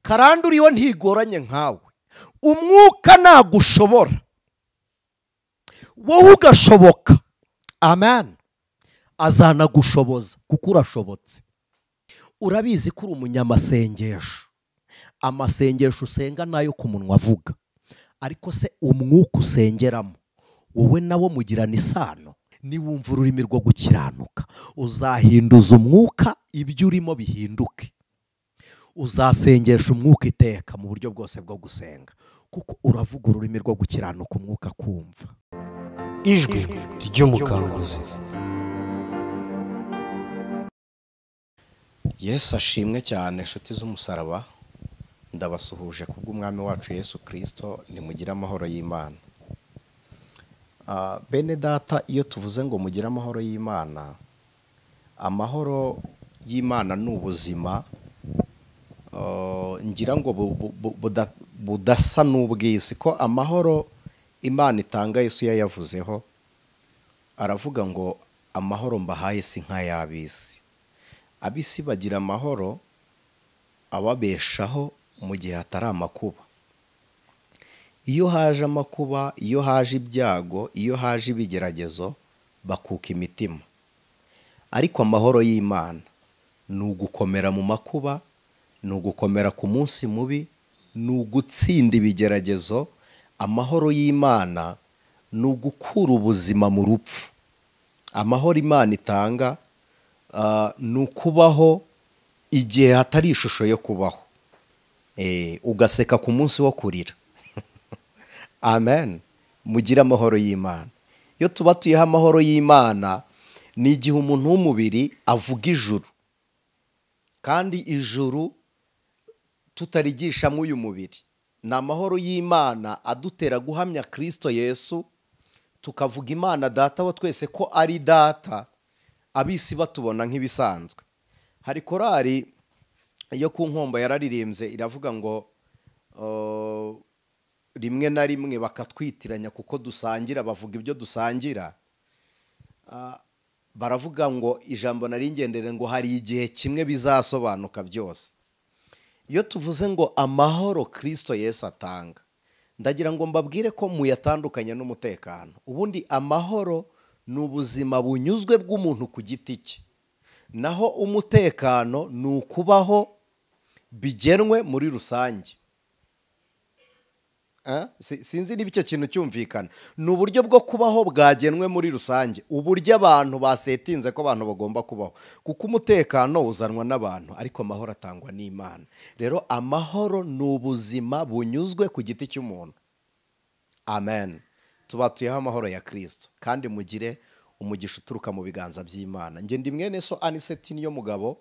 Karande uriho ntigoranye nkawe. Umwuka nagushobora, wowe ugashoboka. Amen. Azanagushoboza kuko urashobotse. Urabizi ko uri umunyamasengesho. Amasengesho usenga nayo ku munwa avuga, ariko se umwuka usengeramo wowe nawo mugirana isano? Niwumva ururimi rwo gukiranuka uzahinduza umwuka, ibyo urimo bihinduke. Uzasengesha umwuka iteka mu buryo bwose bwo gusenga, kuko uravuga ururimi rwo gukiranuka umwuka kumva. Ijwi ry'umukanguzi. Yesu ashimwe cyane, inshuti z'umusaraba, ndabasuhuje kubw'umwami wacu Yesu Kristo. Nimugire amahoro y'Imana. Bene data, iyo tuvuze ngo mugire amahoro y'Imana, amahoro y'Imana ni ubuzima ngira ngo budasa n'ubw'isi, ko amahoro Imana itanga Yesu yayavuzeho, aravuga ngo amahoro mbahaye si nk'ay'ab'isi. Ab'isi bagira amahoro ababeshaho mu gihe hatari amakuba. Iyo haje amakuba, iyo haje ibyago, iyo haje ibigeragezo, bakuka imitima. Ariko amahoro y'Imana ni ugukomera mu makuba, ni ugukomera ku munsi mubi, ni ugutsinda ibigeragezo. Amahoro y'Imana ni ugukura ubuzima mu rupfu. Amahoro Imana itanga ni ukubaho igihe hatari ishusho yo kubaho, ugaseka ku munsi wo kurira. Amen. Mugire amahoro y'Imana. Iyo tuba tuyeho amahoro y'Imana, ni igihe umuntu w'umubiri avuga ijuru, kandi ijuru tutarigishamo uyu mubiri. Ni amahoro y'Imana adutera guhamya Kristo Yesu, tukavuga Imana data wa twese ko ari data, ab'isi batubona nk'ibisanzwe. Hari korari yo ku Nkombo yararirimbye iravuga ngo rimwe na rimwe bakatwitiranya kuko dusangira, bavuga ibyo dusangira. Baravuga ngo ijambo naringendere ngo hari igihe kimwe bizasobanuka byose. Iyo tuvuze ngo amahoro Kristo Yesu atanga, ndagira ngo mbabwire ko muyatandukanye n'umutekano. Ubundi amahoro ni ubuzima bunyuzwe bw'umuntu ku giti cye, naho umutekano ni ukubaho bigenwe muri rusange. Sinzi niba icyo kintu cyumvikana. Ni uburyo bwo kubaho bwagenwe muri rusange, uburyo abantu basetinze ko abantu bagomba kubaho, kuko umutekano uzanwa n'abantu, ariko amahoro atangwa n'Imana. Rero amahoro ni ubuzima bunyuzwe ku giti cy'umuntu. Amen. Tubatuyeho amahoro ya Kristo, kandi mugire umugisha uturuka mu biganza by'Imana. Nge ndi mwene so Aniseti niyo mugabo,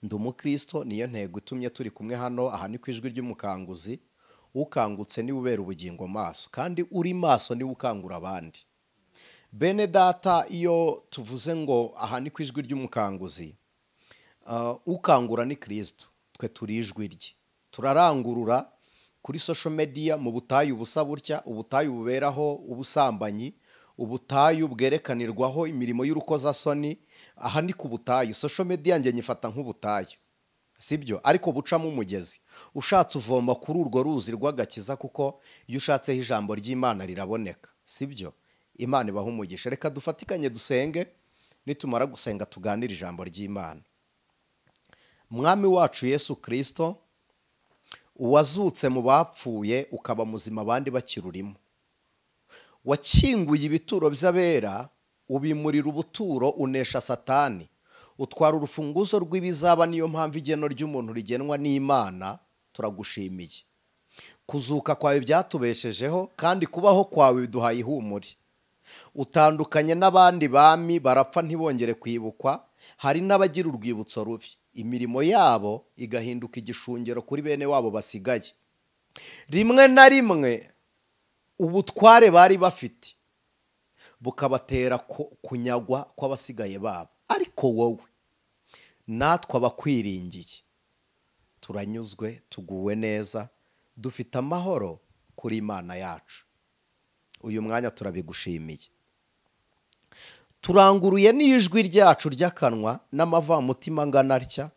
ndi umukristo, niyo ntego itumye turi kumwe hano. Aha ni ku ijwi ry'umukanguzi. Ukangutse niwe ubera ubugingo maso, kandi uri maso niwe ukangura abandi. Bene data, iyo tuvuze ngo aha ni ku ijwi ry'umukanguzi, ukangura ni Kristo, twe turi ijwi rye. Turarangurura kuri social media mu butayu busa butya, ubutayu buberaho ubusambanyi, ubutayu bwerekanirwaho imirimo y'urukozasoni. Aha ni ku butayu. Social media nge nyifata nk'ubutayu, sibyo? Ariko bucamo umugezi. Ushatse uvoma kuri urwo ruzi rw'agakiza, kuko iyo ushatseho ijambo ry'Imana riraboneka, sibyo? Imana ibaha umugisha. Reka dufatikanye dusenge, nitumara gusenga tuganire ijambo ry'Imana. Mwami wacu Yesu Kristo, uwazutse mu bapfuye ukaba muzima abandi bakirurimo, wakinguye ibituro by'abera, ubimurira ubuturo, unesha Satani, utwara urufunguzo rw'ibizaba. Niyo mpamvu igeno ry'umuntu rigenwa n'Imana. Turagushimiye. Kuzuka kwawe byatubeshejeho, kandi kubaho kwawe biduhaye ihumure. Utandukanye n'abandi bami barapfa ntibongere kwibukwa, hari n'abagira urwibutso rubi, imirimo yabo igahinduka igishungero kuri bene wabo basigaye. Rimwe na rimwe ubutware bari bafite bukabatera kunyagwa kw'abasigaye babo, ariko wowe natwe abakwiringiye turanyuzwe, tuguwe neza, dufite amahoro kuri Imana yacu. Uyu mwanya turabigushimiye. Turanguruye n'ijwi ryacu ry'akanwa n'amavamutima angana atya,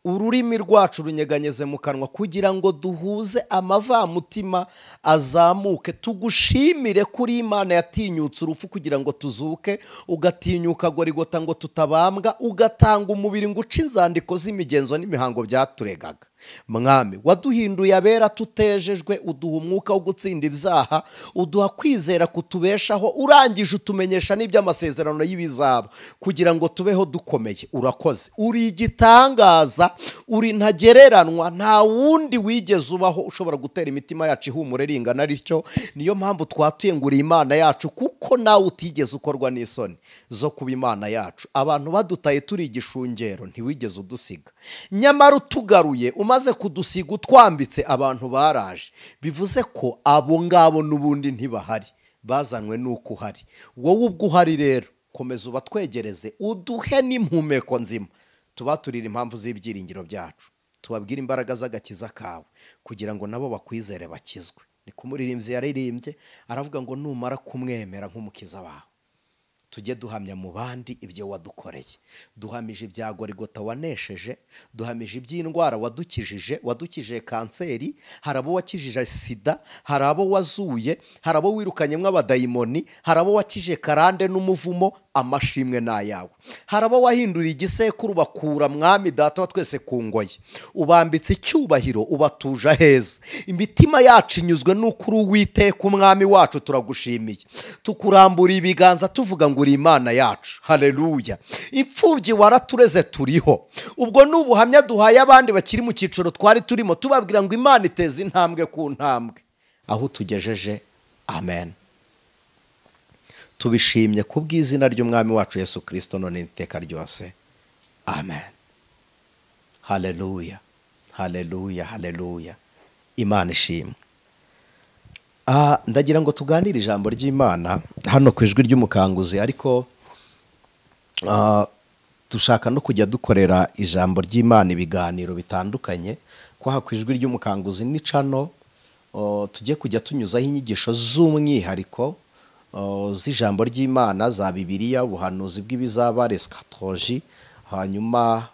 Ururimi rwacu runyeganyeze mu kanwa kugira ngo duhuze amavamutima azamuke, tugushimire kuri Imana yatinyutse urupfu kugira ngo tuzuke, ugatinyuka Gorigota ngo tutabambwa, ugatanga umubiri ngo uce inzandiko z'imigenzo n'imihango byaturegaga. Mwami, waduhinduye abera tutejejwe, uduha umwuka wo gutsinda ibyaha, uduha kwizera kutubeshaho, urangije utumenyesha n'iby'amasezerano y'ibizaba kugira ngo tubeho dukomeye. Urakoze, uri igitangaza, uri ntagereranwa, nta wundi wigeze ubaho ushobora gutera imitima yacu ihumure ringana rityo. Niyo mpamvu twatuye ngo uri Imana yacu, kuko nawe utigeze ukorwa n'isoni zo kuba Imana yacu. Abantu badutaye turi igishungero, ntiwigeze udusiga, nyamara utugaruye umaze kudusiga utwambitse, abantu baraje. Bivuze ko abo ngabo n'ubundi ntibahari, bazanwe n'uko uhari. Wowe ubwo uhari rero, komeza ubatwegereze, uduhe n'impumeko nzima, tubaturire impamvu z'ibyiringiro byacu, tubabwire imbaraga z'agakiza kawe kugira ngo nabo bakwizere bakizwe. Ni kumuririmbyi yaririmbye aravuga ngo numara kumwemera nk'umukiza wawe, tujye duhamya mu bandi ibyo wadukoreye. Duhamije ibya Gorigota wanesheje, duhamije iby'indwara wadukijije, wadukije kanseri, hari abo wakijije sida, hari abo wazuye, hari abo wirukanyemo abadayimoni, hari abo wakije karande n'umuvumo, amashimwe n'ayawe. Hari abo wahinduriye igisekuru bakura Mwami Data wa twese ku ngoyi, ubambitse icyubahiro, ubatuje aheza. Imitima yacu inyuzwe n'uko uri Uwiteka Umwami wacu, turagushimiye. Tukurambura ibiganza tuvuga ngo uri Imana yacu. Haleluya. Imfubyi waratureze turiho. Ubwo ni ubuhamya duhaye abandi bakiri mu cyiciro twari turimo, tubabwira ngo Imana iteze intambwe ku ntambwe aho tugejeje. Amen. Tubishimye ku bw'izina ry'Umwami wacu Yesu Kristo none iteka ryose. Amen. Haleluya, haleluya, haleluya. Imana ishimwe. Ndagira ngo tuganire ijambo ry'Imana hano ku Ijwi ry'Umukanguzi, ariko dushaka no kujya dukorera ijambo ry'Imana ibiganiro bitandukanye. Kwaha ku Ijwi ry'Umukanguzi ni cano tujye kujya tunyuzaho inyigisho z'umwihariko z'ijambo ry'Imana, za Bibiliya, ubuhanuzi bw'ibizaba, eschatology, hanyuma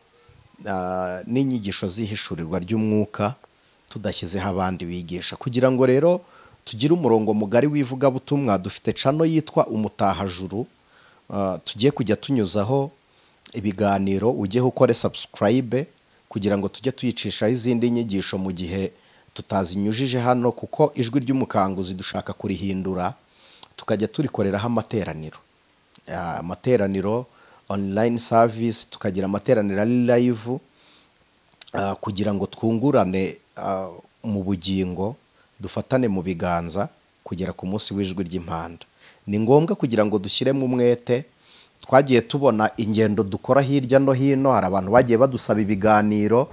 n'inyigisho z'ihishurirwa ry'umwuka, tudashyizeho abandi bigisha. Kugira ngo rero tugire umurongo mugari w'ivugabutumwa, dufite cano yitwa Umutahajuru, tugiye kujya tunyuzaho ibiganiro. Ujye ukore subscribe kugira ngo tujye tuyicishaho izindi nyigisho mu gihe tutazinyujije hano, kuko Ijwi ry'Umukanguzi dushaka kurihindura tukajya turikoreraho amateraniro, amateraniro online service, tukagira amateraniro ari live, kugira ngo twungurane mu bugingo, dufatane mu biganza kugera ku munsi w'ijwi ry'impanda. Ni ngombwa kugira ngo dushyiremo umwete. Twagiye tubona ingendo dukora hirya no hino, hari abantu bagiye badusaba ibiganiro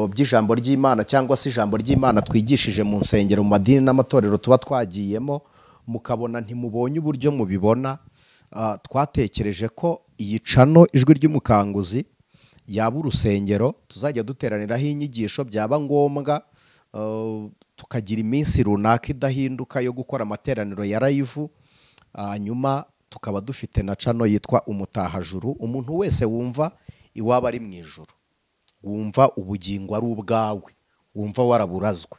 by'ijambo ry'Imana cyangwa se ijambo ry'Imana twigishije mu nsengero, mu madini n'amatorero tuba twagiyemo, mukabona ntimubonye uburyo mubibona. Twatekereje ko iyi cano Ijwi ry'Umukanguzi yaba urusengero tuzajya duteraniraho inyigisho, byaba ngombwa tukagira iminsi runaka idahinduka yo gukora amateraniro ya live, hanyuma tukaba dufite na cano yitwa Umutahajuru. Umuntu wese wumva iwaba ari mu ijuru, wumva ubugingo ari ubwawe, wumva waraburazwe,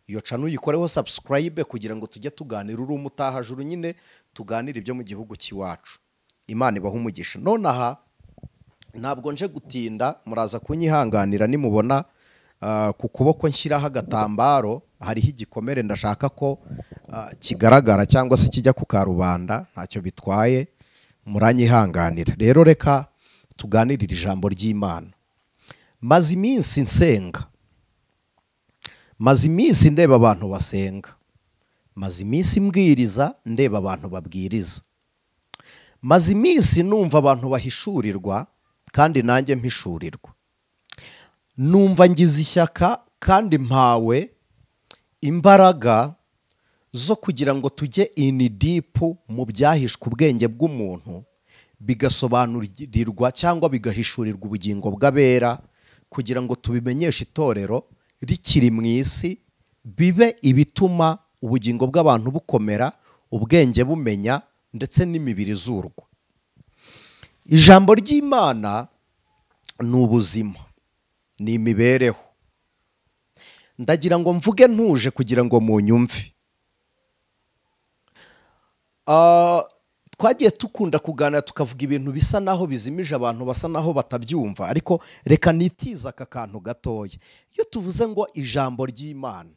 iyo cano uyikoreho subscribe kugira ngo tujye tuganira. Uri umutahajuru nyine, tuganire ibyo mu gihugu cy'iwacu. Imana ibahe umugisha. Nonaha ntabwo nje gutinda, muraza kunyihanganira nimubona ku kuboko nshyiraho agatambaro, hariho igikomere ndashaka ko kigaragara cyangwa se kijya ku karubanda, ntacyo bitwaye, muranyihanganira. Rero reka tuganirire ijambo ry'Imana. Maze iminsi nsenga, maze iminsi ndeba abantu basenga, maze iminsi mbwiriza ndeba abantu babwiriza, maze iminsi numva abantu bahishurirwa kandi nanjye mpishurirwa. Numva ngize ishyaka kandi mpawe imbaraga zo kugira ngo tujye in deep mu byahishwe ubwenge bw'umuntu, bigasobanurirwa cyangwa bigahishurirwa ubugingo bw'abera, kugira ngo tubimenyeshe itorero rikiri mu isi, bibe ibituma ubugingo bw'abantu bukomera, ubwenge bumenya, ndetse n'imibiri izurwa. Ijambo ry'Imana ni ubuzima. Ni imibereho. Ndagira ngo mvuge ntuje kugira ngo munyumve. Twagiye tukunda kuganira tukavuga ibintu bisa naho bizimije abantu, basa naho batabyumva, ariko reka nitiza aka kantu gatoya. Iyo tuvuze ngo ijambo ry'Imana,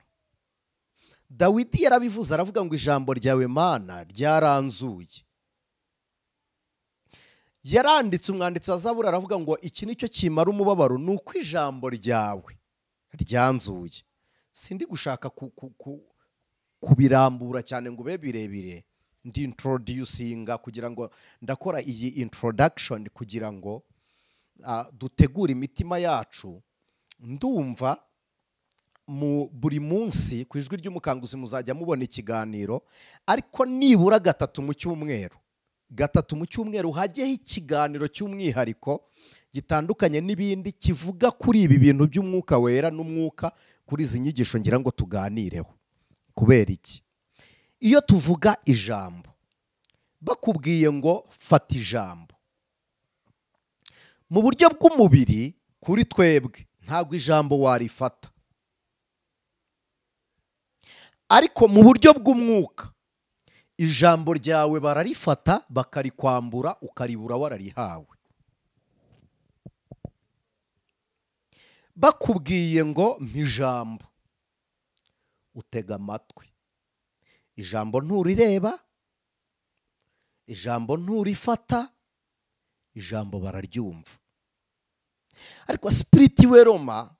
Dawidi yarabivuze aravuga ngo ijambo ryawe Mana ryaranzuye. Yaranditse umwanditsi wa Zaburi aravuga ngo iki nicyo kimara umubabaro, ni uko ijambo ryawe ryanzuye. Sindi gushaka kubirambura cyane ngo ube birebire, ndi introducinga kugira ngo ndakora iyi introduction kugira ngo dutegure imitima yacu. Ndumva mu buri munsi ku Ijwi ry'Umukanguzi muzajya mubona ikiganiro, ariko nibura gatatu mu cyumweru, gatatu mu cyumweru hajyeho ikiganiro cy'umwihariko gitandukanye n'ibindi, kivuga kuri ibi bintu by'umwuka wera n'umwuka, kuri izi nyigisho ngira ngo tuganireho. Kubera iki? Iyo tuvuga ijambo, bakubwiye ngo fata ijambo mu buryo bw'umubiri, kuri twebwe ntabwo ijambo warifata, ariko mu buryo bw'umwuka ijambo ryawe bararifata bakarikwambura, ukaribura wararihawe. Bakubwiye ngo mpijambo, utega amatwi. Ijambo nturireba, ijambo nturifata, ijambo bararyumva. Ariko spirituellement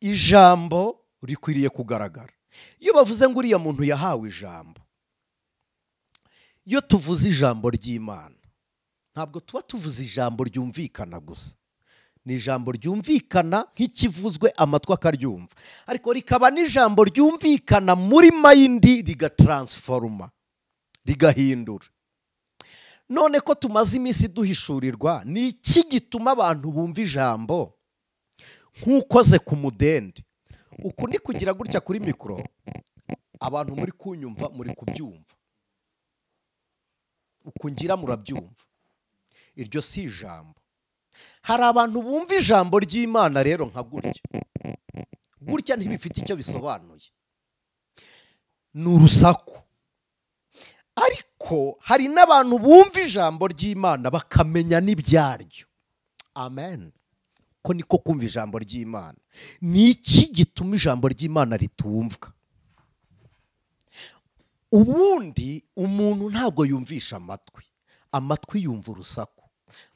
ijambo rikwiriye kugaragara. Iyo bavuze ngo uriya muntu yahawe ijambo, iyo tuvuze ijambo ry'Imana ntabwo tuba tuvuze ijambo ryumvikana gusa. Ni ijambo ryumvikana nk'ikivuzwe amatwi akaryumva, ariko rikaba n'ijambo ryumvikana muri mayindi, rigatransforma, rigahindura. None ko tumaze iminsi duhishurirwa, ni iki gituma abantu bumva ijambo nk'ukoze ku mudende? Uku ni kugira gutya kuri mikoro, abantu muri kunyumva muri kubyumva, uku ngira murabyumva. Iryo si ijambo. Hari abantu bumva ijambo ry'Imana rero nka gutya gutya, ntibifite icyo bisobanuye, ni urusaku. Ariko hari n'abantu bumva ijambo ry'Imana bakamenya n'ibyaryo. Amen. Ko niko kumva ijambo ry'Imana. Ni iki gituma ijambo ry'Imana ritumvwa? Ubundi umuntu ntabwo yumvisha amatwi, amatwi yumva urusaku,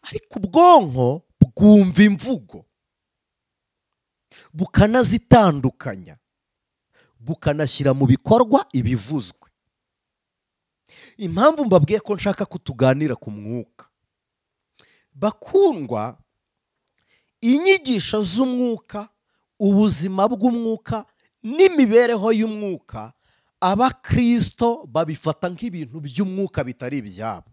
ariko ubwonko bwumva imvugo, bukanazitandukanya, bukanashyira mu bikorwa ibivuzwe. Impamvu mbabwiye ko nshaka kutuganira ku mwuka, bakundwa, inyigisho z'umwuka, ubuzima bw'umwuka n'imibereho y'umwuka, abakristo babifata nk'ibintu by'umwuka bitari ibyabo.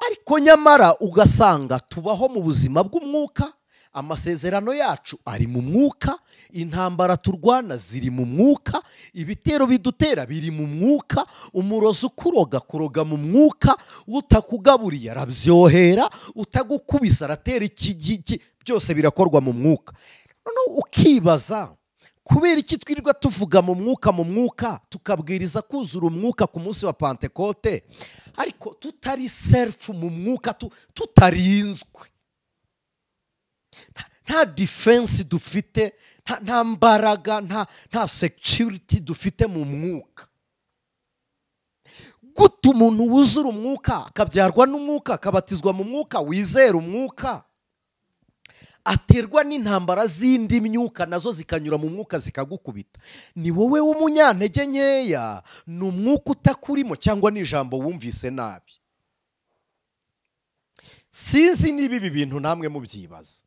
Ariko nyamara ugasanga tubaho mu buzima bw'umwuka, amasezerano yacu ari mu mwuka, intambara turwana ziri mu mwuka, ibitero bidutera biri mu mwuka, umurozi ukuroga kuroga mu mwuka, utakugaburiye arabyohera, utagukubisa aratera ikigiki, byose birakorwa mu mwuka. Noneho ukibaza kubera iki twirirwa tuvuga mu mwuka mu mwuka, tukabwiriza kuzura umwuka ku munsi wa Pentekote, ariko tutari self mu mwuka, tutarinzwe, nta defense dufite, nta mbaraga, nta security dufite mu mwuka. Gute umuntu wuzura umwuka, akabyarwa n'umwuka, akabatizwa mu mwuka, wizera umwuka, aterwa n'intambara z'indi myuka nazo zikanyura mu mwuka zikagukubita? Ni wowe w'umunyantege nkeya, ni umwuka utakurimo, cyangwa ni ijambo wumvise nabi? Sinzi niba ibi bintu namwe mubyibaza.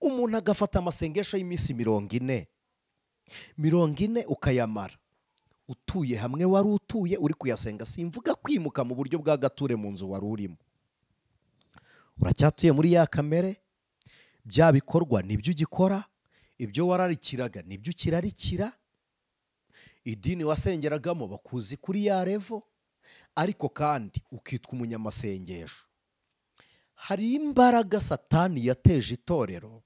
Umuntu agafata amasengesho y'iminsi 40, 40 ukayamara utuye hamwe wari utuye uri kuyasenga. Simvuga kwimuka mu buryo bwa gature mu nzu wari urimo, uracyatuye muri ya kamere, bya bikorwa nibyo ugikora, ibyo wararikiraga nibyo ukirarikira, idini wasengeragamo bakuzi kuri ya revo, ariko kandi ukitwa umunyamasengesho. Hari imbaraga Satani yateje itorero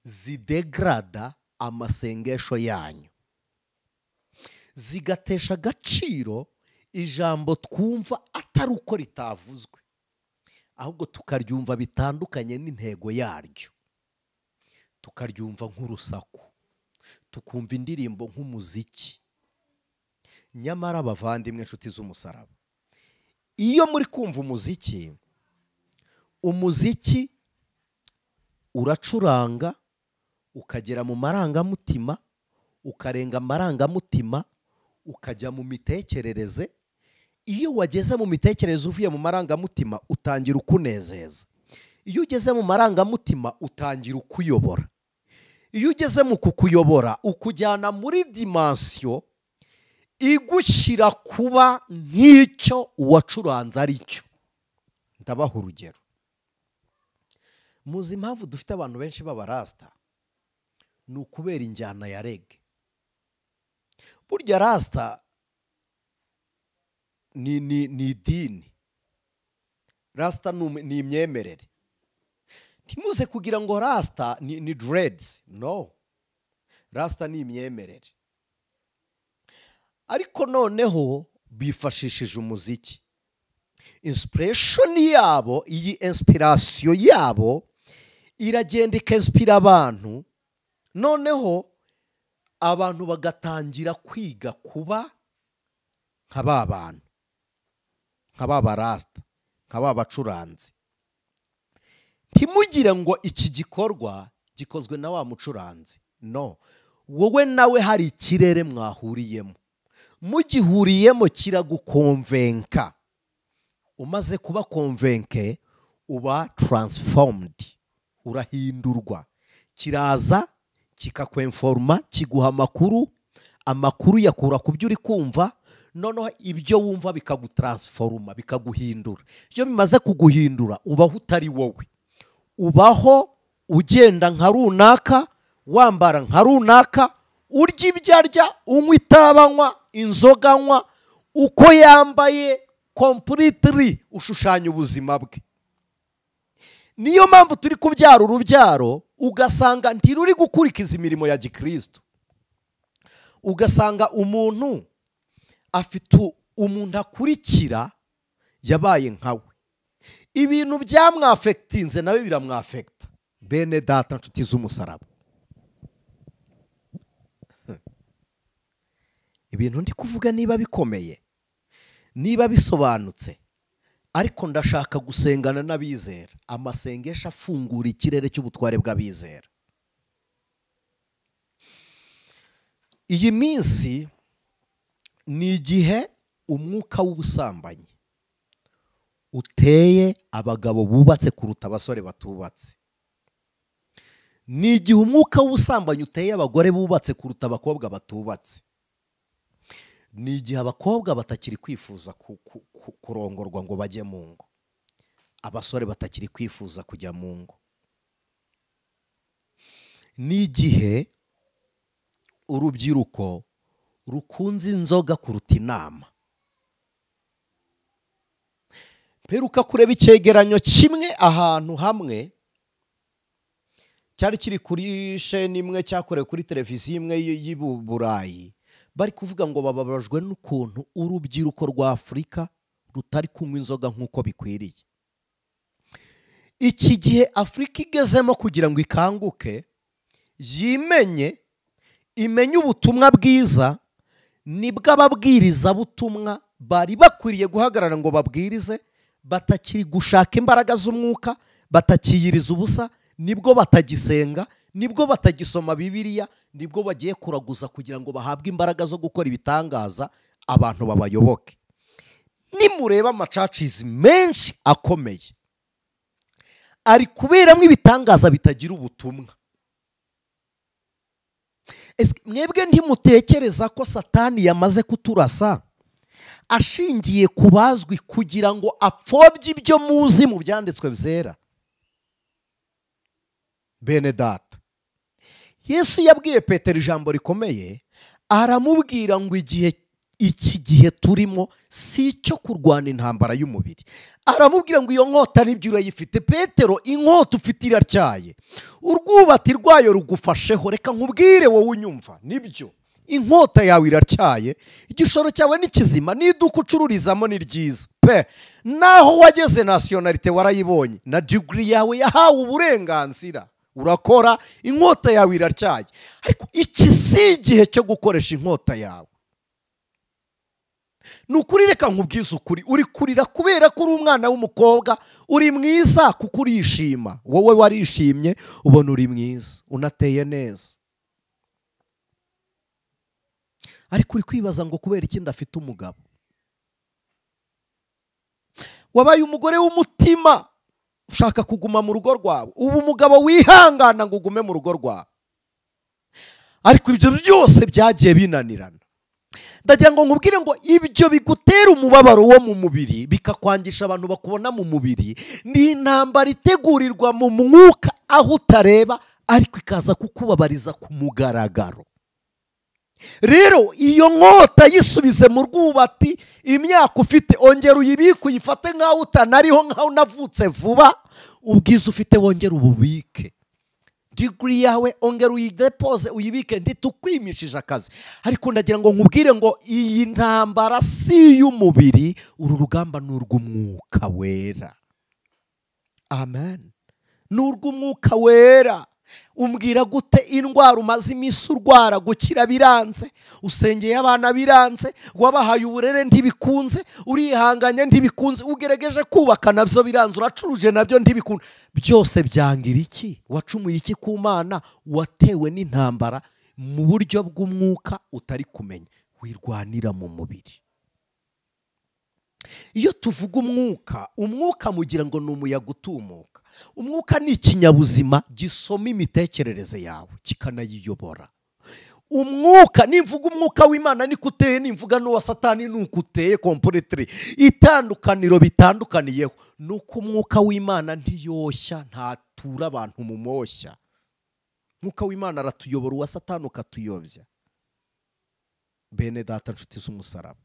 Zidegrada amasengesho yanyu, zigatesha agaciro ijambo twumva atari uko ritavuzwe, ahubwo tukaryumva bitandukanye n'intego yaryo, tukaryumva nk'urusaku, tukumva indirimbo nk'umuziki. Nyamara abavandimwe, inshuti z'umusaraba, iyo muri kumva umuziki, umuziki uracuranga ukagera mu marangamutima, ukarenga amarangamutima ukajya mu mitekerereze. Iyo wageze mu mitekerereze uvuye mu marangamutima utangira ukunezeza. Iyo ugeze mu marangamutima utangira ukuyobora. Iyo ugeze mu kukuyobora ukujyana muri dimension igushyira kuba nk'icyo uwacuranze ari cyo. Ndabaha urugero. Muzi impamvu dufite abantu benshi b'abarasta? Ni ukubera injyana ya reggae. Burya rasta ni idini, rasta ni imyemerere. Ntimuze kugira ngo rasta ni dreads, no. Rasta ni imyemerere. Ariko noneho bifashishije umuziki. Inspiration yabo, iyi inspiration yabo iragenda ikinspira abantu, noneho abantu bagatangira kwiga kuba nka ba bantu, nka ba barasta, nka ba bacuranzi. Ntimugire ngo iki gikorwa gikozwe na wa mucuranzi, no. Wowe nawe hari ikirere mwahuriyemo, mugihuriyemo kiragukonvenka. Umaze kuba konvenke uba transformed, urahindurwa. Kiraza kikakwenforma, kiguha amakuru, amakuru yakura ku byo uri kumva, noneho ibyo wumva bikagutransforma, bikaguhindura. Iyo bimaze kuguhindura ubaho utari wowe, ubaho ugenda nka runaka, wambara nka runaka, urya ibyo arya, unywa itabanywa, inzoga anywa, uko yambaye completely ushushanya ubuzima bwe. Niyo mpamvu turi kubyara urubyaro ugasanga ntiruri gukurikiza imirimo ya gikristo. Ugasanga umuntu afite umuntu akurikira yabaye nkawe, ibintu byamwafectinze nawe biramwafecta. Bene data, nshuti z'umusaraba, ibintu ndi kuvuga niba bikomeye, niba bisobanutse, ariko ndashaka gusengana n'abizera. Amasengesho afungura ikirere cy'ubutware bw'abizera. Iyi minsi ni igihe umwuka w'ubusambanyi uteye abagabo bubatse kuruta abasore batubatse. Ni igihe umwuka w'ubusambanyi uteye abagore bubatse kuruta abakobwa batubatse. Ni igihe abakobwa batakiri kwifuza kurongorwa ngo bajye mu ngo, abasore batakiri kwifuza kujya mu ngo. Ni igihe urubyiruko rukunze inzoga kuruta inama. Mperuka kureba icyegeranyo kimwe ahantu hamwe, cyari kiri kuri sheni imwe, cyakorewe kuri televiziyo imwe y'i Burayi, bari kuvuga ngo bababajwe n'ukuntu urubyiruko rwa Afurika rutari kunywa inzoga nk'uko bikwiriye. Iki gihe Afurika igezemo kugira ngo ikanguke, yimenye, imenye ubutumwa bwiza, nibwo ababwirizabutumwa bari bakwiriye guhagarara ngo babwirize, batakiri gushaka imbaraga z'umwuka, batakiyiriza ubusa, nibwo batagisenga, nibwo batagisoma Bibiliya, nibwo bagiye kuraguza kugira ngo bahabwe imbaraga zo gukora ibitangaza, abantu babayoboke. Nimureba amacacizi menshi akomeye ari kuberamo ibitangaza bitagira ubutumwa. Mwebwe ntimutekereza ko Satani yamaze kuturasa ashingiye ku bazwi kugira ngo apfobye ibyo muzi mu byanditswe byera? Bene data, Yesu yabwiye Petero ijambo rikomeye, aramubwira ngo igihe Iki gihe turimo si icyo kurwana intambara y'umubiri. Aramubwira ngo iyo nkota nibyo urayifite Petero, inkota ufite iratyaye, urwubati rwayo rugufasheho. Reka nkubwire wowe unyumva, nibyo inkota yawe iratyaye, igishoro cyawe ni kizima, n'iduka ucururizamo ni ryiza pe, naho wageze nationalité warayibonye, na degree yawe yahawe uburenganzira, urakora, inkota yawe iratyaye. Ariko iki si igihe cyo gukoresha inkota yawe. Ni ukuri, reka nkubwize ukuri, uri kurira kubera ko uri umwana w'umukobwa, uri mwiza kuko urishima, wowe warishimye ubona uri mwiza, unateye neza, ariko uri kwibaza ngo kubera iki ndafite umugabo. Wabaye umugore w'umutima, ushaka kuguma mu rugo rwawe, ubu umugabo wihangana ngo ugume mu rugo rwawe, ariko ibyo byose byagiye binanirana. Ndagira ngo nkubwire ngo ibyo bigutera umubabaro wo mu mubiri, bikakwangisha abantu bakubona mu mubiri, ni intambara itegurirwa mu mwuka aho utareba, ariko ikaza kukubabariza ku mugaragaro. Rero iyo nkota yisubize mu rwubati, imyaka ufite ongera uyibike, uyifate nkaho utanariho, nkaho unavutse vuba, ubwiza ufite wongera ububike, degree yawe ongera uyidepose uyibike, ntitukwimishije akazi. Ariko ndagira ngo nkubwire ngo iyi ntambara si y'umubiri, uru rugamba ni urw'umwuka wera. Amen, ni urw'umwuka wera. Umbwira gute indwara umaze iminsi urwara, gukira biranze, usengeye abana biranze, wabahaye uburere ntibikunze, urihanganye ntibikunze, ugerageje kubaka nabyo biranze, uracuruje nabyo ntibikunze, byose byangira iki? Wacumuye iki ku Mana? Watewe n'intambara mu buryo bw'umwuka utari kumenya, wirwanira mu mubiri. Iyo tuvuga umwuka, umwuka mugira ngo ni umuyaga utumuka. Umwuka ni ikinyabuzima gisoma imitekerereze yawe kikanayiyobora. Umwuka, nimvuga umwuka w'Imana niko uteye, nimvuga n'uwa Satani nuko uteye, completely. Itandukaniro bitandukaniyeho nuko umwuka w'Imana ntiyoshya, ntatura abantu mu moshya. Umwuka w'Imana aratuyobora, uwa Satani ukatuyobya. Bene data nshuti z'umusaraba,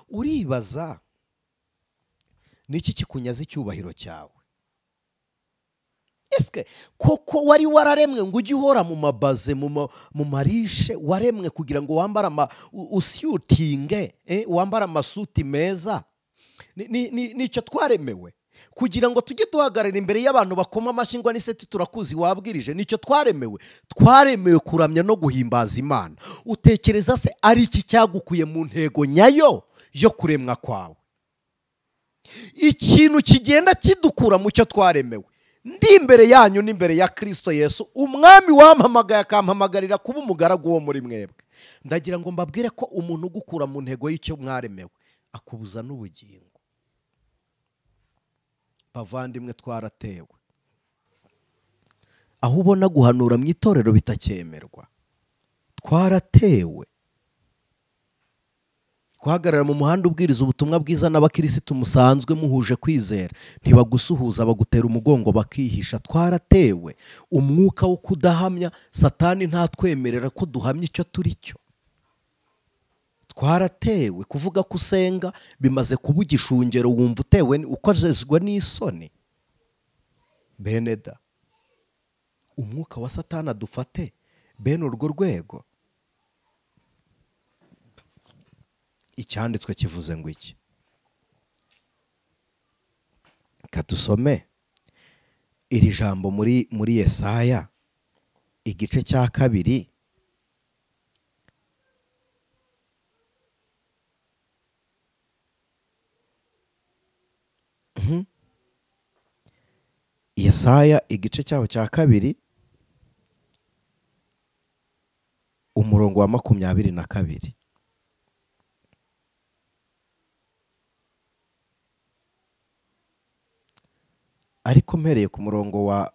uribaza niki kikunyaza icyubahiro cyawe? Eske koko wari wararemwe ngo ujye uhora mu mabaze, mu marishe? Waremwe kugira ngo wambare usyutinge, wambare amasuti meza? Nicyo twaremewe, kugira ngo tujye duhagarara imbere y'abantu bakoma amashyi ngo n'iseti turakuzi wabwirije. Nicyo twaremewe, twaremewe kuramya no guhimbaza Imana. Utekereza se ari iki cyagukuye mu ntego nyayo yo kuremwa kwawe? Ikintu kigenda kidukura mu cyo twaremewe. Ndi imbere yanyu n'imbere ya Kristo Yesu, umwami wampamagaye akampamagarira kuba umugaragu wo muri mwebwe. Ndagira ngo mbabwire ko umuntu ugukura mu ntego y'icyo mwaremewe akubuza n'ubugingo. Bavandimwe, twaratewe. Aho ubona guhanura mu itorero bitakemerwa, twaratewe. Guhagarara mu muhanda ubwiriza ubutumwa bwiza n'abakirisitu musanzwe muhuje kwizera, ntibagusuhuza, bagutera umugongo bakihisha. Twaratewe. Umwuka wo kudahamya, Satani ntatwemerera ko duhamya icyo turi cyo. Twaratewe. Kuvuga ko usenga bimaze kuba igishungero, wumva utewe ukozezwa n'isoni. Bene da, umwuka wa Satani adufate bene urwo rwego. Icyanditswe kivuze ngo iki? Kadusome iri jambo muri Yesaya igice cya 2. Yesaya igice cyaho cya 2 umurongo wa 22. Ariko mpereye ku murongo wa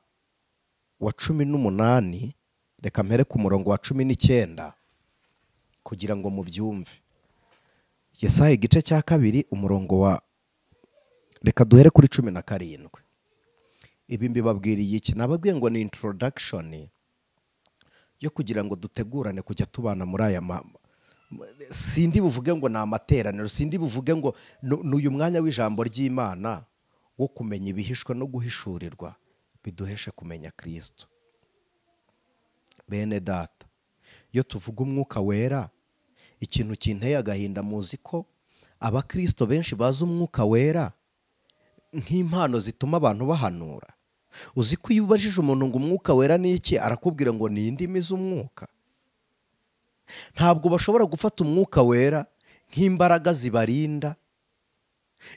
18, reka mpere ku murongo wa 19 kugira ngo mubyumve. Yesaya igice cya 2 umurongo wa, reka duhere kuri 17. Ibi mbibabwiriye iki? Nababwiye ngo ni introduction yo kugira ngo dutegurane kujya tubana muri aya Sindi buvuge ngo ni amateraniro, sindi buvuge ngo n'uyu mwanya w'ijambo ry'Imana wo kumenya ibihishwe no guhishurirwa biduheshe kumenya Kristo. Bene data, iyo tuvuga umwuka wera, ikintu kinteye agahinda, muzi ko abakristo benshi bazi umwuka wera nk'impano zituma abantu bahanura. Uzi ko iyo ubajije umuntu ngo umwuka wera ni iki, arakubwira ngo ni indimi z'umwuka. Ntabwo bashobora gufata umwuka wera nk'imbaraga zibarinda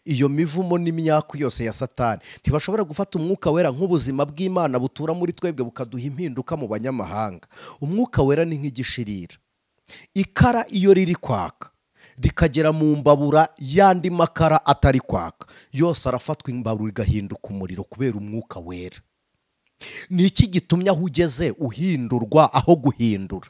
iyo mivumo n'imyaku yose ya Satani. Ntibashobora gufata umwuka wera nk'ubuzima bw'Imana butura muri twebwe bukaduha impinduka mu banyamahanga. Umwuka wera ni nk'igishirira. Ikara iyo riri kwaka rikagera mu mbabura y'andi makara atari kwaka, yose arafatwa, imbabura igahinduka umuriro kubera umwuka wera. Ni iki gitumye aho ugeze uhindurwa aho guhindura?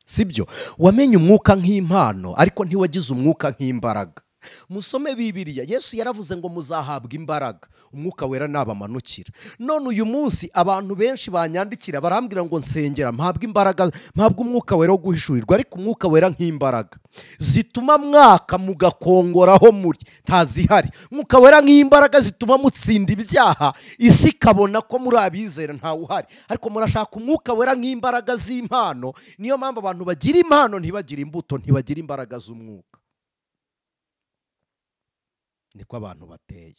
Sibyo? Wamenye umwuka nk'impano, ariko ntiwagize umwuka nk'imbaraga. Musome Bibiliya, Yesu yaravuze ngo muzahabwa imbaraga umwuka wera nabamanukira. None uyu munsi abantu benshi banyandikira barambwira ngo nsengera mpabwe imbaraga, mpabwe umwuka wera wo guhishurirwa, ariko umwuka wera nk'imbaraga zituma mwaka mugakongoraho muri ntazihari. Umwuka wera nk'imbaraga zituma mutsinda ibyaha, isi ikabona ko muri abizera ntawe uhari. Ariko murashaka umwuka wera nk'imbaraga z'impano. Niyo mpamvu abantu bagira impano ntibagira imbuto, ntibagira imbaraga z'umwuka. Niko abantu bateye.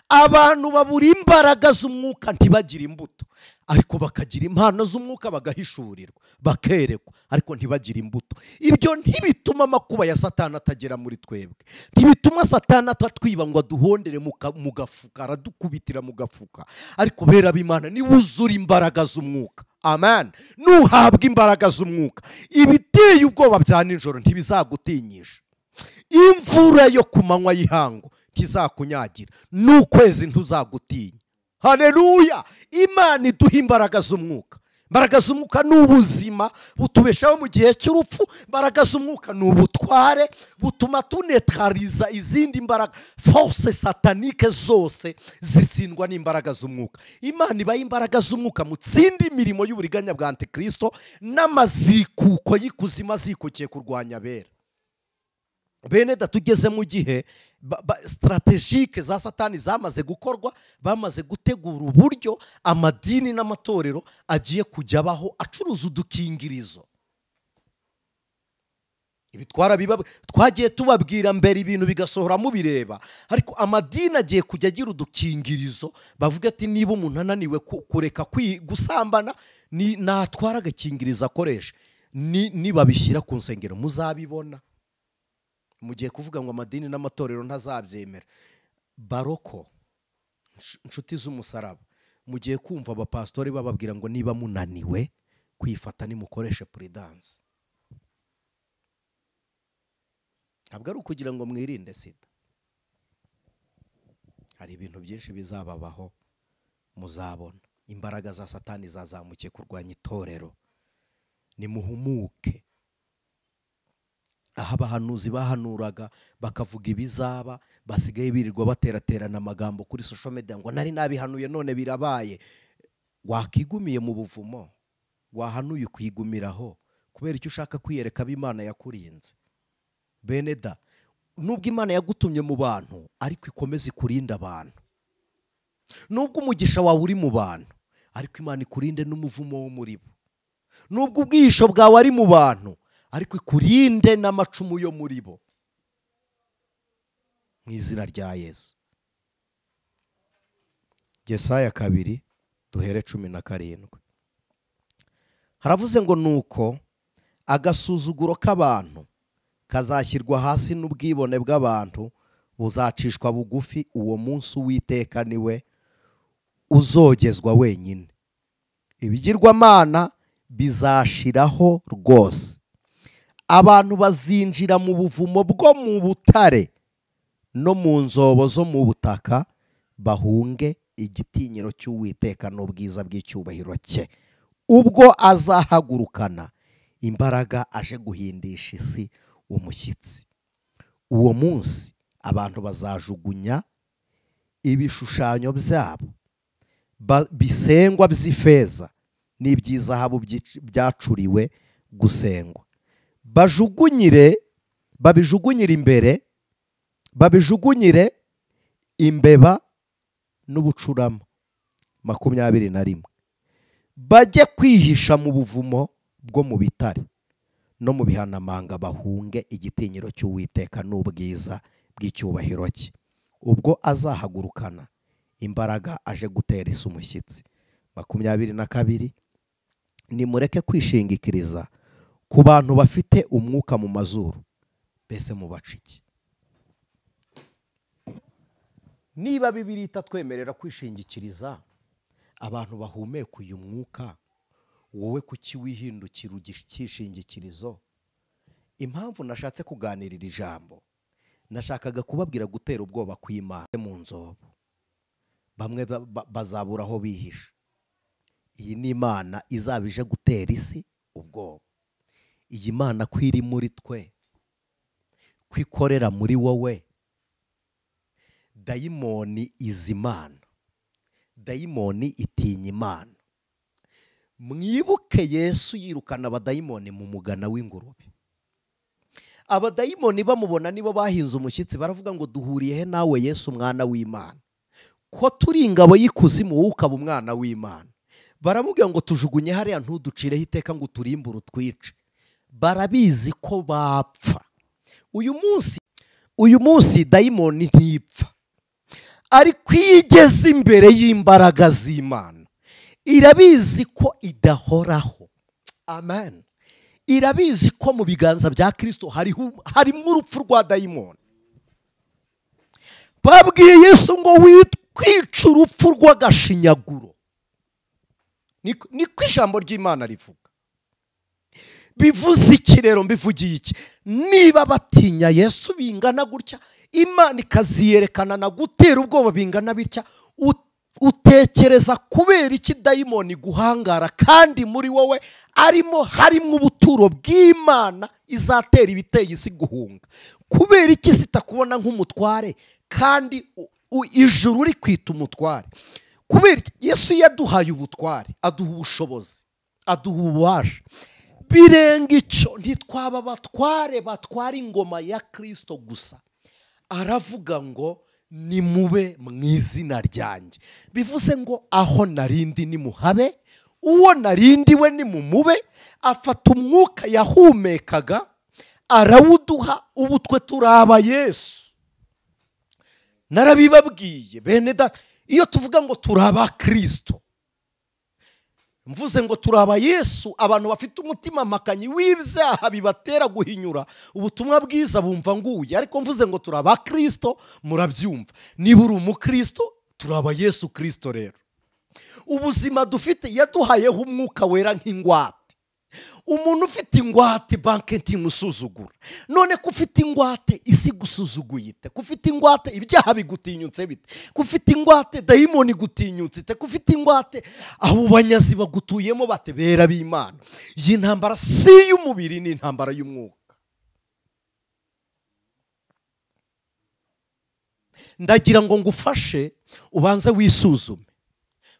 Abantu babura imbaraga z'umwuka ntibagira imbuto, ariko bakagira impano z'umwuka, bagahishurirwa, bakerekwa, ariko ntibagira imbuto. Ibyo ntibituma amakuba ya Satani atagera muri twebwe, ntibituma Satani atatwiba ngo aduhondere mu gafuka, aradukubitira mu gafuka. Ariko bera b'Imana, niwuzura imbaraga z'umwuka, amen, nuhabwa imbaraga z'umwuka, ibiteye ubwoba bya nijoro ntibizagutinyisha, imvura yo ku manywa y'ihangu ntizakunyagira, n'ukwezi ntuzagutinya. Haleluya! Imana iduha imbaraga z'umwuka. Imbaraga z'umwuka ni ubuzima butubeshaho mu gihe cy'urupfu. Imbaraga z'umwuka ni ubutware butuma tunetraliza izindi mbaraga. Force satanike zose zitsindwa n'imbaraga z'umwuka. Imana ibaha imbaraga z'umwuka mutsinde imirimo y'uburiganya bwa Antikristo n'amazikuko y'ikuzimu azikukiye kurwanya abera. Bene data, tugeze mu gihe strategique za Satani zamaze gukorwa, bamaze gutegura uburyo amadini n'amatorero agiye kujya abaho acuruza udukingirizo. Ibi twagiye tubabwira mbere, ibintu bigasohora mubireba, ariko amadini agiye kujya agira udukingirizo. Bavuga ati niba umuntu ananiwe kureka gusambana, natwara agakingirizo akoresha. Nibabishyira ku nsengero muzabibona. Mugiye kuvuga ngo amadini n'amatorero ntazabyemera. Baroko, inshuti z'umusaraba, mugiye kumva abapastori bababwira ngo niba munaniwe kwifata nimukoreshe prudence. Ntabwo ari ukugira ngo mwirinde sida. Hari ibintu byinshi bizababaho muzabona. Imbaraga za Satani zazamukiye kurwanya itorero. Nimuhumuke. Aho abahanuzi bahanuraga bakavuga ibizaba, basigaye birirwa bateraterana amagambo kuri social media ngo nari nabihanuye none birabaye. Wakigumiye mu buvumo, wahanuye kwigumiraho kubera icyo ushaka kwiyereka ab'Imana yakurinze. Bene da, nubwo Imana yagutumye mu bantu, ariko ikomeze ikurinda abantu. Nubwo umugisha wawe uri mu bantu, ariko Imana ikurinde n'umuvumo wo muri bo. Nubwo ubwisho bwawe ari mu bantu, ariko ikurinde n'amacumu yo muri bo. Mu izina rya Yesu. Yesaya 2 duhere 17. Haravuze ngo nuko agasuzuguro k'abantu kazashyirwa hasi n'ubwibone bw'abantu buzacishwa bugufi, uwo munsi Uwiteka niwe uzogezwa wenyine. Ibigirwamana bizashiraho rwose. Abantu bazinjira mu buvumo bwo mu butare no mu nzobo zo mu butaka, bahunge igitinyiro cy'Uwiteka n'ubwiza bw'icyubahiro cye, ubwo azahagurukana imbaraga aje guhindisha isi umushyitsi. Uwo munsi abantu bazajugunya ibishushanyo byabo bisengwa by'ifeza n'iby'izahabu byacuriwe gusengwa. Bajugunyire, babijugunyire imbere, babijugunyire imbeba n'ubucurama. 21. Bajye kwihisha mu buvumo bwo mu bitare no mu bihanamanga, bahunge igitinyiro cy'Uwiteka n'ubwiza bw'icyubahiro cye, ubwo azahagurukana imbaraga aje gutera isi umushyitsi. 22. Nimureke kwishingikiriza ku bantu bafite umwuka mu mazuru, mbese mubaciki. Niba Bibiliya itatwemerera kwishingikiriza abantu bahumeka uyu mwuka, wowe kuki wihindukira ukishingikirizo? Impamvu nashatse kuganirira ijambo, nashakaga kubabwira gutera ubwoba kw'Imana mu nzobo. Bamwe bazabura aho bihisha. Iyi ni Imana izaba ije gutera isi ubwoba. Iyi Mana ko iri muri twe, ko ikorera muri wowe. Dayimoni izi Imana, dayimoni itinya Imana. Mwibuke Yesu yirukana abadayimoni mu mugana w'ingurube. Abadayimoni bamubona nibo bahinze umushyitsi, baravuga ngo duhuriye he nawe Yesu mwana w'Imana, ko turi ingabo y'ikuzimu wowe ukaba umwana w'Imana. Baramubwira ngo tujugunye hariya ntuducireho iteka ngo uturimbure utwice. Barabizi ko bapfa. Uyu munsi dayimoni ntipfa, ariko iyo igeze imbere y'imbaraga z'Imana irabizi ko idahoraho. Amen. Irabizi ko mu biganza bya Kristo harimo urupfu rwa dayimoni. Babwiye Yesu ngo witwica urupfu rw'agashinyaguro. Niko ijambo ry'Imana rivuga. Bivuze iki rero? Mbivugiye iki? Niba batinya Yesu bingana gutya, Imana ikaziyerekana na gutera ubwoba bingana bitya, utekereza kubera iki dayimoni guhangara kandi muri wowe arimo harimo ubuturo bw'Imana izatera ibiteye isi guhunga? Kubera iki sitakubona nk'umutware kandi ijuru uri kwita umutware? Kubera Yesu yaduhaye ubutware, aduha ubushobozi, aduha ububasha. Birenga icyo, ntitwaba abatware batwara ingoma ya Kristo gusa. Aravuga ngo nimube mu izina ryanjye. Bivuze ngo aho narindi nimuhabe, uwo narindi we nimumube. Afata umwuka yahumekaga arawuduha, ubu twe turaba Yesu. Narabibabwiye bene data, iyo tuvuga ngo turaba Kristo, mvuze ngo turaba Yesu, abantu bafite umutima makanyi w'ibyaha bibatera guhinyura ubutumwa bwiza bumva nguye. Ariko mvuze ngo turaba Kristo, murabyumva. Niba uri umukristo, turaba Yesu Kristo. Rero ubuzima dufite yaduhayeho umwuka wera nk'ingwate. Umuntu ufite ingwate banke ntimusuzugura. None ko ufite ingwate isi gusuzuguye ite? Ko ufite ingwate ibyaha bigutinyutse bite? Ko ufite ingwate dayimoni gutinyutse ite? Ko ufite ingwate abo banyazi bagutuyemo bate? Bera b'Imana. Iyi ntambara si y'umubiri, ni intambara y'umwuka. Ndagira ngo ngufashe ubanze wisuzume,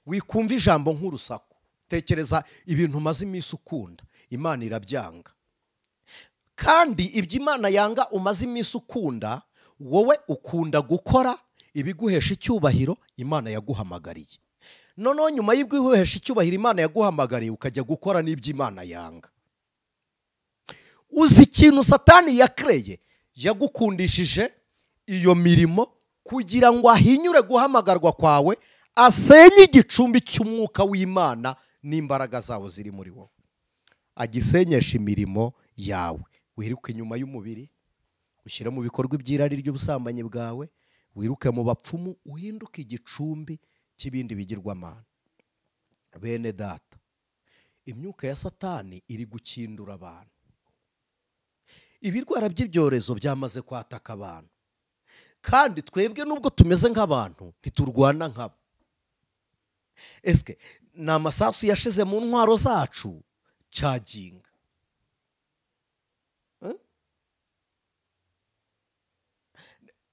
wikumva ijambo nk'urusaku. Tekereza ibintu umaze iminsi ukunda, Imana irabyanga. Kandi ibyo Imana yanga umaze iminsi ukunda, wowe ukunda gukora ibiguhesha icyubahiro Imana yaguhamagariye. Noneho nyuma y'ibiguhesha icyubahiro Imana yaguhamagariye, ukajya gukora n'ibyo Imana yanga. Uzi ikintu Satani yakreye? Yagukundishije iyo mirimo kugira ngo ahinyure guhamagarwa kwawe, asenye igicumbi cy'umwuka w'Imana n'imbaraga zawo ziri muri wowe, agisenyesha imirimo yawe. Wiruke inyuma y'umubiri, ushyire mu bikorwa iby'irari ry'ubusambanyi bwawe, wiruke mu bapfumu, uhinduke igicumbi cy'ibindi bigirwamana. Bene data, imyuka ya Satani iri gukindura abantu. Ibirwara by'ibyorezo byamaze kwataka abantu. Kandi twebwe nubwo tumeze nk'abantu, ntiturwana nkabo. Eske ni amasasu yashize mu ntwaro zacu cyaginga?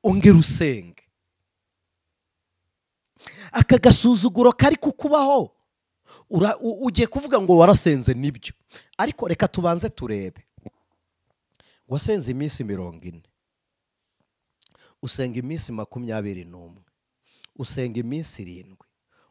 Ongera usenge. Aka gasuzuguro kari kukubaho, Ugiye kuvuga ngo warasenze nibyo, ariko reka tubanze turebe. Wasenze iminsi 40, usenga iminsi 21, usenga iminsi 7,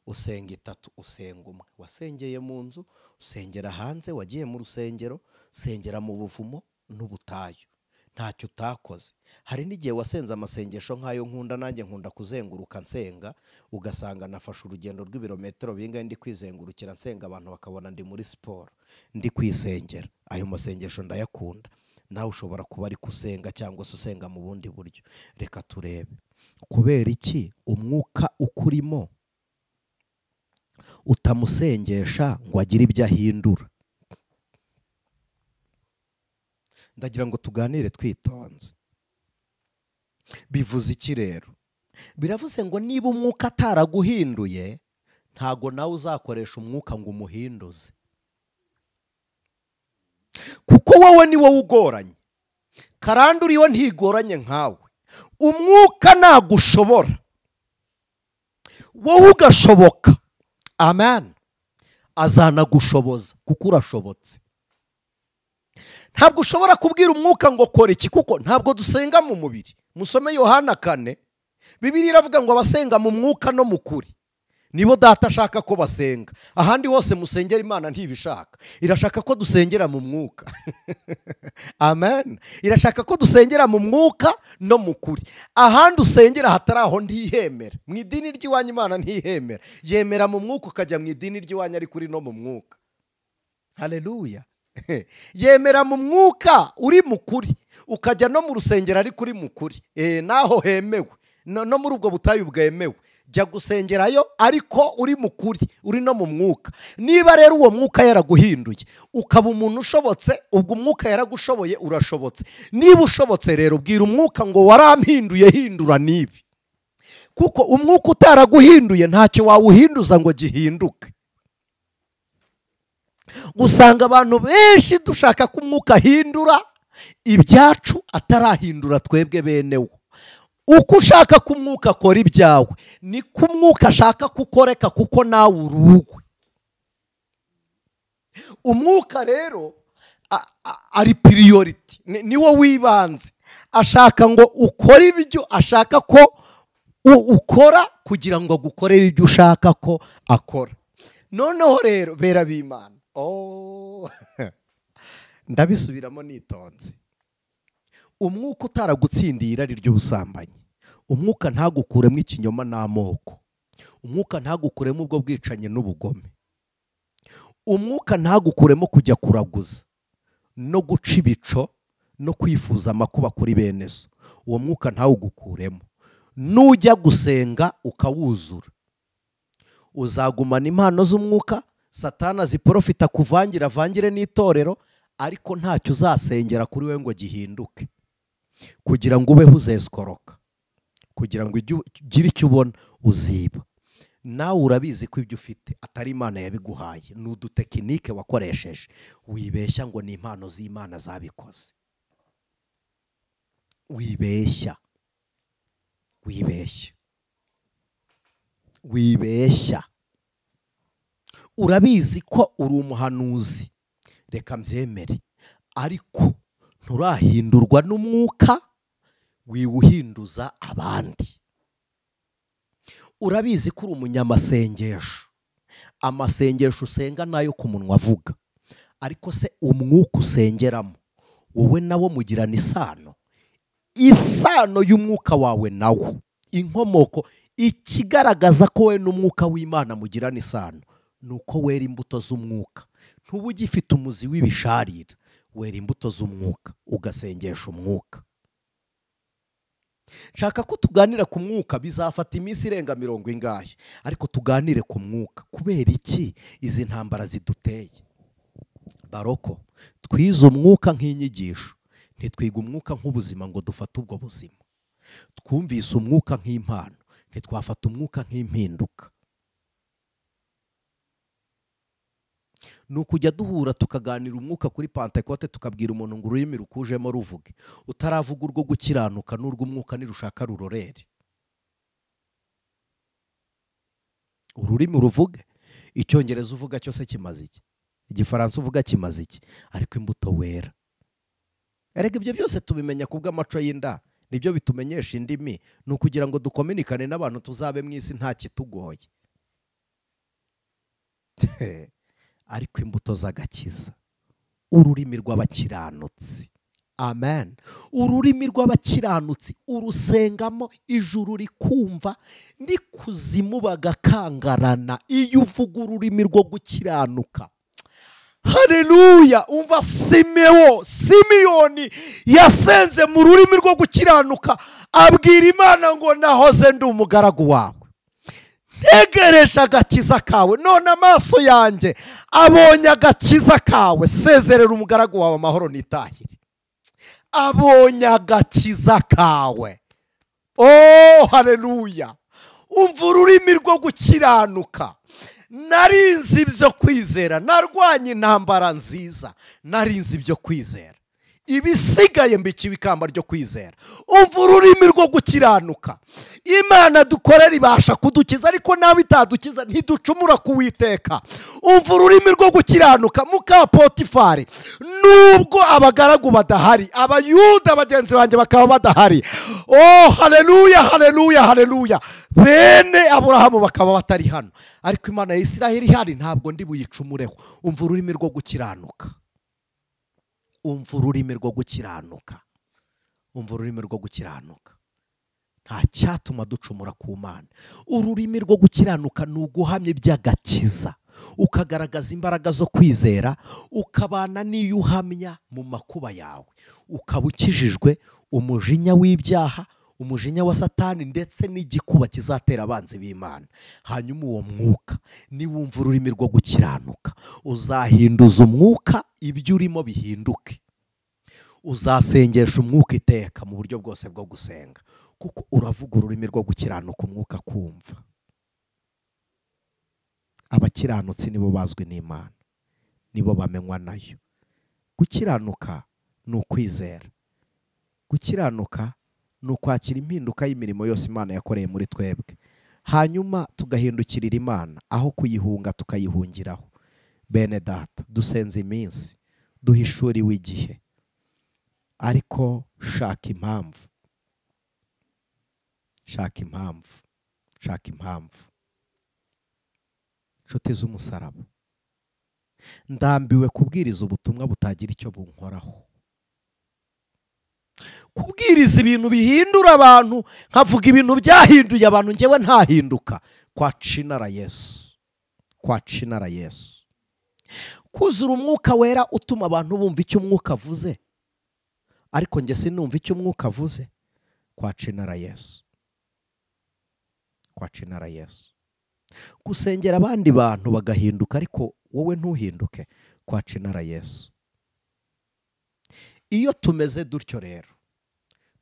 usenga 3, usenga 1. Wasengeye mu nzu, usengera hanze, wagiye mu rusengero, usengera mu buvumo n'ubutayu, ntacyo utakoze. Hari n'igihe wasenze amasengesho nk'ayo nkunda, nanjye nkunda kuzenguruka nsenga, ugasanga nafashe urugendo rw'ibirometero bingahe ndi kwizengurukira nsenga, abantu bakabona ndi muri siporo ndi kwisengera. Ayo masengesho ndayakunda. Nawe ushobora kuba ari kusenga cyangwa se usenga mu bundi buryo. Reka turebe kubera iki umwuka ukurimo utamusengesha ngo agire ibyo ahindura. Ndagira ngo tuganire twitonze. Bivuze iki rero? Biravuze ngo niba umwuka ataraguhinduye, ntago nawe uzakoresha umwuka ngo umuhinduze, kuko wowe ni wowe ugoranye. Karande uriho ntigoranye nkawe. Umwuka nagushobora, wowe ugashoboka. Amen. Azanagushoboza kuko urashobotse. Ntabwo ushobora kubwira umwuka ngo kora iki, kuko ntabwo dusenga mu mubiri. Musome Yohana 4, Bibiliya iravuga ngo abasenga mu mwuka no mu kuri nibo Data ashaka ko basenga. Ahandi hose musengera Imana ntibishaka. Irashaka ko dusengera mu mwuka. Amen. Irashaka ko dusengera mu mwuka no mu kuri. Ahandi usengera hatari aho ntihemera. Mu idini ry'iwanyu Imana ntihemera. Yemera mu mwuka ukajya mu idini ry'iwanyu ari kuri no mu mwuka. Haleluya. Yemera mu mwuka uri mu kuri, ukajya no mu rusengero ari kuri mu kuri. Naho hemewe. No muri ubwo butayu bwemewe. Jya gusengerayo ariko uri mu kuri, uri no mu mwuka. Niba rero uwo mwuka yaraguhinduye ukaba umuntu ushobotse, ubwo umwuka yaragushoboye urashobotse. Niba ushobotse rero bwira umwuka ngo warampinduye, hindura nibi. Kuko umwuka utaraguhinduye ntacyo wawuhinduza ngo gihinduke. Usanga abantu benshi dushaka ko umwuka ahindura ibyacu atarahindura twebwe benewo. Uko ushaka ko umwuka akora ibyawe niko umwuka ashaka kukoreka, kuko nawe uruwe. Umwuka rero ari priority, niwo wibanze. Ashaka ngo ukore ibyo ashaka ko ukora kugira ngo agukorere ibyo ushaka ko akora. Noneho rero bera b'Imana, ndabisubiramo nitonze. Umwuka utaragutsindiye irari ry'ubusambanyi, umwuka ntagukuremo ikinyoma n'amoko, umwuka ntagukuremo ubwo bwicanyi n'ubugome, umwuka ntagukuremo kujya kuraguza no guca ibico no kwifuza amakuba kuri bene so, uwo mwuka ntawugukuremo. Nujya gusenga ukawuzura, uzagumana impano z'umwuka. Satana ziprofita kuvangira avangire n'itorero, ariko ntacyo uzasengera kuri we ngo gihinduke. Kugira ngo ubeho uzeskoroka, kugira ngo ugire icyo ubona uziba. Nawe urabizi ko ibyo ufite atari Imana yabiguhaye, ni udutekinike wakoresheje. Wibeshya ngo ni impano z'Imana zabikoze. Wibeshya, wibeshya, wibeshya. Urabizi ko uri umuhanuzi, reka mbyemere, ariko nturahindurwa n'umwuka wiwuhinduza abandi. Urabizi ko uri umunyamasengesho, amasengesho usenga nayo ku munwa avuga, ariko se umwuka usengeramo wowe nawo mugirana isano? Isano y'umwuka wawe nawo, inkomoko ikigaragaza ko we n'umwuka w'Imana mugirana isano nuko wera imbuto z'umwuka. Ntuba ugifite umuzi w'ibisharira, wera imbuto z'umwuka ugasengesha umwuka. Nshaka ko tuganira ku mwuka, bizafata iminsi irenga 40 ingahe, ariko tuganire ku mwuka. Kubera iki izi ntambara ziduteye? Baroko twize umwuka nk'inyigisho, ntitwiga umwuka nk'ubuzima ngo dufate ubwo buzima. Twumvise umwuka nk'impano, ntitwafata umwuka nk'impinduka. Ni ukujya duhura tukaganira umwuka kuri Pentekote, tukabwira umuntu ngo ururimi rukujemo ruvuge. Utaravuga urwo gukiranuka n'urw'umwuka nirushaka rurorere. Ururimi ruvuge. Icyongereza uvuga cyose kimaze iki? Igifaransa uvuga kimaze iki? Ariko imbuto wera. Erega ibyo byose tubimenya kubw'amaco y'inda, nibyo bitumenyesha indimi, ni ukugira ngo dukominikane n'abantu tuzabe mu isi nta kitugoye. Ariko imbuto z'agakiza, ururimi rw'abakiranutsi. Amen. Ururimi rw'abakiranutsi urusengamo ijuru rikumva, n'ikuzimu bagakangarana iyo uvuga ururimi rwo gukiranuka. Haleluya! Umva Simiyoni yasenze mu rurimi rwo gukiranuka, abwira Imana ngo nahoze ndi umugaragu wawe, ntegereje agakiza kawe, none amaso yanjye abonye agakiza kawe, sezerera umugaragu wawe amahoro nitahire. Abonye agakiza kawe. Oh, haleluya! Umva ururimi rwo gukiranuka. Narinzi ibyo kwizera, narwanye intambara nziza, narinzi ibyo kwizera, ibisigaye mbikiwe ikamba ryo kwizera. Umva ururimi rwo gukiranuka. Imana dukorera ibasha kudukiza, ariko nawe itadukiza ntiducumura kuwiteka. Umva ururimi rwo gukiranuka. Muka Potifari, nubwo abagaragu badahari, abayuda bagenzi banjye bakaba badahari, oh haleluya, haleluya, haleluya, bene Aburahamu bakaba batari hano, ariko Imana ya Isiraheli ihari, ntabwo ndi buyicumureho. Umva ururimi rwo gukiranuka. Umva ururimi rwo gukiranuka. Umva ururimi rwo gukiranuka. Nta cyatuma ducumura ku Mana. Ururimi rwo gukiranuka ni uguhamya iby'agakiza, ukagaragaza imbaraga zo kwizera, ukabana n'iyo uhamya mu makuba yawe, ukaba ukijijwe umujinya w'ibyaha, umujinya wa Satani, ndetse n'igikuba kizatera abanzi b'Imana. Hanyuma uwo mwuka, niwumva ururimi rwo gukiranuka, uzahinduza umwuka, ibyo urimo bihinduke. Uzasengesha umwuka iteka mu buryo bwose bwo gusenga, kuko uravuga ururimi rwo gukiranuka, umwuka kumva. Abakiranutsi nibo bazwi n'Imana, nibo bamenywa nayo. Gukiranuka ni ukwizera. Gukiranuka ni ukwakira impinduka y'imirimo yose Imana yakoreye muri twebwe, hanyuma tugahindukirira Imana, aho kuyihunga tukayihungiraho. Bene data, dusenze iminsi, duhishuriwe igihe, ariko shaka impamvu, shaka impamvu, shaka impamvu. Nshuti z'umusaraba, ndambiwe kubwiriza ubutumwa butagira icyo bunkoraho. Kubwiriza ibintu bihindura abantu, nkavuga ibintu byahinduye abantu, njyewe ntahinduka. Kwa cinara Yesu, kwa cinara Yesu. Kuzura umwuka wera utuma abantu bumva icyo umwuka avuze, ariko njye sinumva icyo umwuka avuze. Kwa cinara Yesu, kwa cinara Yesu. Gusengera abandi bantu bagahinduka, ariko wowe ntuhinduke. Kwa cinara Yesu. Iyo tumeze dutyo rero,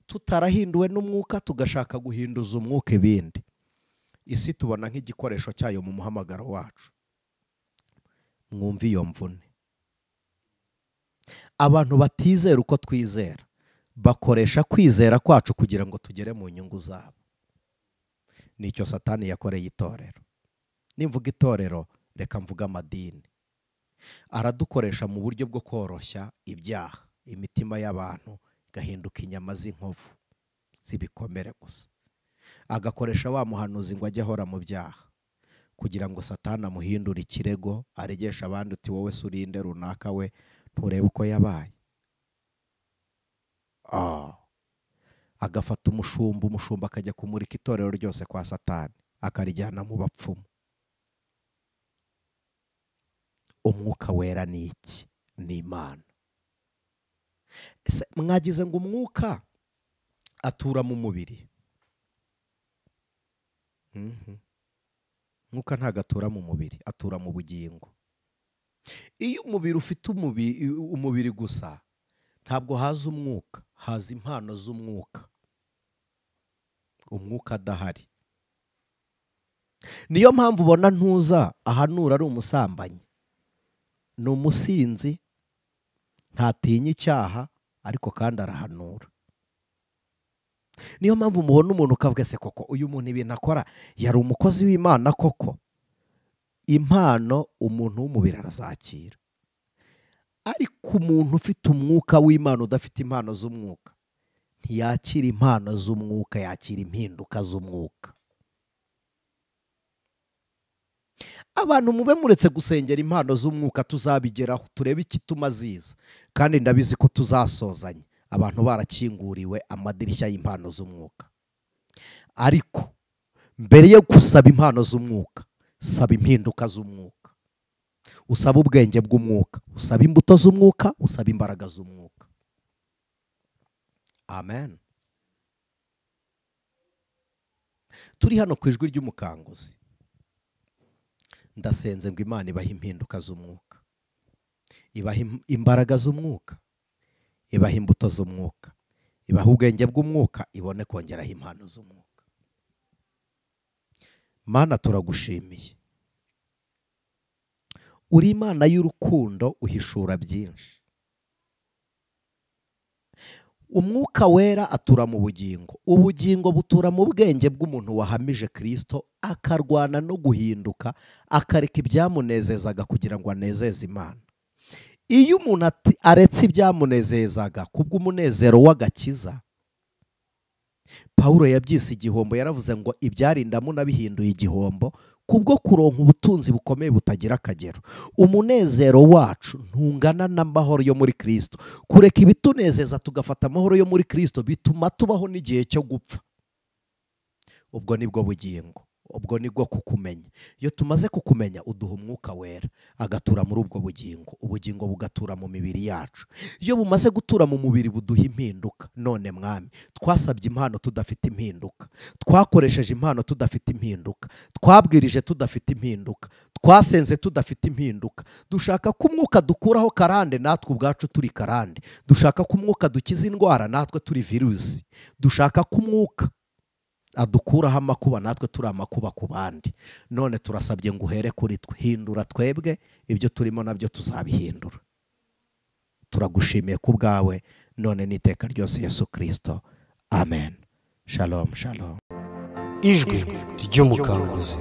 tutarahinduwe n'umwuka, tugashaka guhinduza umwuka ibindi, isi tubona nk'igikoresho cyayo mu muhamagaro wacu. Mwumve iyo mvune. Abantu batizera uko twizera, bakoresha kwizera kwacu kugira ngo tugere mu nyungu zabo. Nicyo Satani yakoreye itorero. Nimvuga itorero, reka mvuga amadini. Aradukoresha mu buryo bwo koroshya ibyaha, imitima y'abantu igahinduka inyama z'inkovu z'ibikomere gusa. Agakoresha wa muhanuzi ngo ajye ahora mu byaha, kugira ngo Satani amuhindure ikirego, aregesha abandi uti wowe se urinde runaka we, nturebe uko yabaye. Agafata umushumba, umushumba akajya kumurika itorero ryose kwa Satani, akarijyana mu bapfumu. Umwuka wera ni iki? Ni Imana. Ese mwagize ngo umwuka atura mu mubiri? Umwuka ntago atura mu mubiri, atura mu bugingo. Iyo umubiri ufite umubiri gusa, ntabwo haza umwuka, haza impano z'umwuka. Umwuka adahari. Niyo mpamvu ubona ntuza ahanura ari umusambanyi, ni umusinzi, ntatinya icyaha, ariko kandi arahanura. Niyo mpamvu mubona umuntu ukavuga se koko uyu muntu ibintu akora yari umukozi w'Imana koko? Impano umuntu w'umubiri arazakira, ariko umuntu ufite umwuka w'Imana udafite impano z'umwuka ntiyakira impano z'umwuka, yakira impinduka z'umwuka. Abantu mube muretse gusengera impano z'umwuka, tuzabigeraho turebe ikituma ziza, kandi ndabizi ko tuzasozanya abantu barakinguriwe amadirishya y'impano z'umwuka. Ariko mbere yo gusaba impano z'umwuka, saba impinduka z'umwuka, usaba ubwenge bw'umwuka, usaba imbuto z'umwuka, usaba imbaraga z'umwuka. Amen. Turi hano ku Ijwi ry'Umukanguzi. Ndasenze ngo Imana ibahe impinduka z'umwuka, ibahe imbaraga z'umwuka, ibahe imbuto z'umwuka, ibahe ubwenge bw'umwuka, ibone kongeraho impano z'umwuka. Mana, turagushimiye. Uri Imana y'urukundo, uhishura byinshi. Umwuka wera atura mu bugingo, ubugingo butura mu bwenge bw'umuntu wahamije Kristo, akarwana no guhinduka, akareka ibyamunezezaga kugira ngo anezeze Imana. Iyo umuntu aretse ibyamunezezaga kubw'umunezero w'agakiza, Paulo yabyise igihombo, yaravuze ngo ibyarindamu nabihinduye igihombo kubwo kuronka ubutunzi bukomeye butagira akagero. Umunezero wacu ntungana n'amahoro yo muri Kristo. Kureka ibitunezeza tugafata amahoro yo muri Kristo bituma tubaho n'igihe cyo gupfa. Ubwo nibwo bugingo, ubwo nibwo kukumenya. Iyo tumaze kukumenya uduha umwuka wera agatura muri ubwo bugingo, ubugingo bugatura mu mibiri yacu. Iyo bumaze gutura mu mubiri buduha impinduka. None Mwami, twasabye impano tudafite impinduka, twakoresheje impano tudafite impinduka, twabwirije tudafite impinduka, twasenze tudafite impinduka. Dushaka ko umwuka dukuraho karande, natwe ubwacu turi karande. Dushaka ko umwuka dukiza indwara, natwe turi virusi. Dushaka ko umwuka adukuraho amakuba, natwe turi amakuba ku bandi. None turasabye ngo uhere kuri twe, hindura twebwe, ibyo turimo nabyo tuzabihindura. Turagushimiye ku bwawe none n'iteka ryose, Yesu Kristo. Amen. Shalom, shalom. Ijwi ry'Umukanguzi.